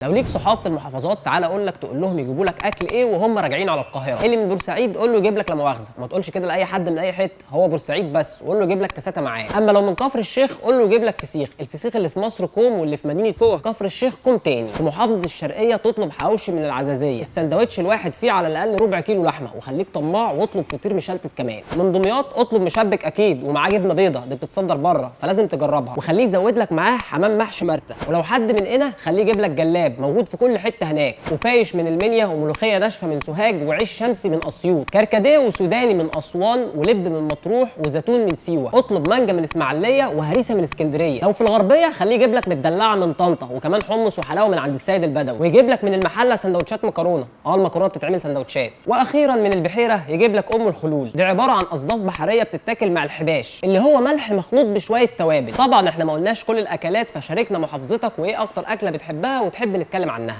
لو ليك صحاب في المحافظات تعالى اقول لك تقول لهم يجيبوا لك اكل ايه وهم راجعين على القاهره. اللي من بورسعيد قول له يجيب لك لا مؤاخذة، ما تقولش كده لاي حد من اي حتة، هو بورسعيد بس، وقول له يجيب لك كاساتا معاه. اما لو من كفر الشيخ قول له يجيب لك فسيخ، الفسيخ اللي في مصر كوم واللي في مدينة فوق كفر الشيخ كوم تاني. في محافظة الشرقية تطلب حواوشي من العزازيه، السندوتش الواحد فيه على الاقل ربع كيلو لحمه، وخليك طماع واطلب فطير مشلتت كمان. من دمياط اطلب مشبك اكيد ومعاه جبنه بيضة، دي بتتصدر بره فلازم تجربها، وخليه يزود لك معاه حمام محشي مرته. ولو حد من هنا خليه يجيب لك جلاب موجود في كل حتة هناك، وفايش من المنيا، وملوخيه ناشفة من سوهاج، وعيش شمسي من اسيوط، كركديه وسوداني من اسوان، ولب من مطروح، وزيتون من سيوه. اطلب مانجا من اسماعيليه وهريسه من اسكندرية. لو في الغربية خليه يجيب لك مدلعه من طنطا، وكمان حمص وحلاوة من عند السيد البدوي، ويجيب لك من المحلة سندوتشات مكرونه، المكرونه بتتعمل سندوتشات. واخيرا من البحيرة يجيب لك ام الخلول، دي عبارة عن اصداف بحرية بتتاكل مع الحباش اللي هو ملح مخلوط بشوية توابل. طبعا احنا ما قلناش كل الاكلات، فشاركنا محافظتك وايه اكتر اكله بتحبها وتحب نتكلم عنها.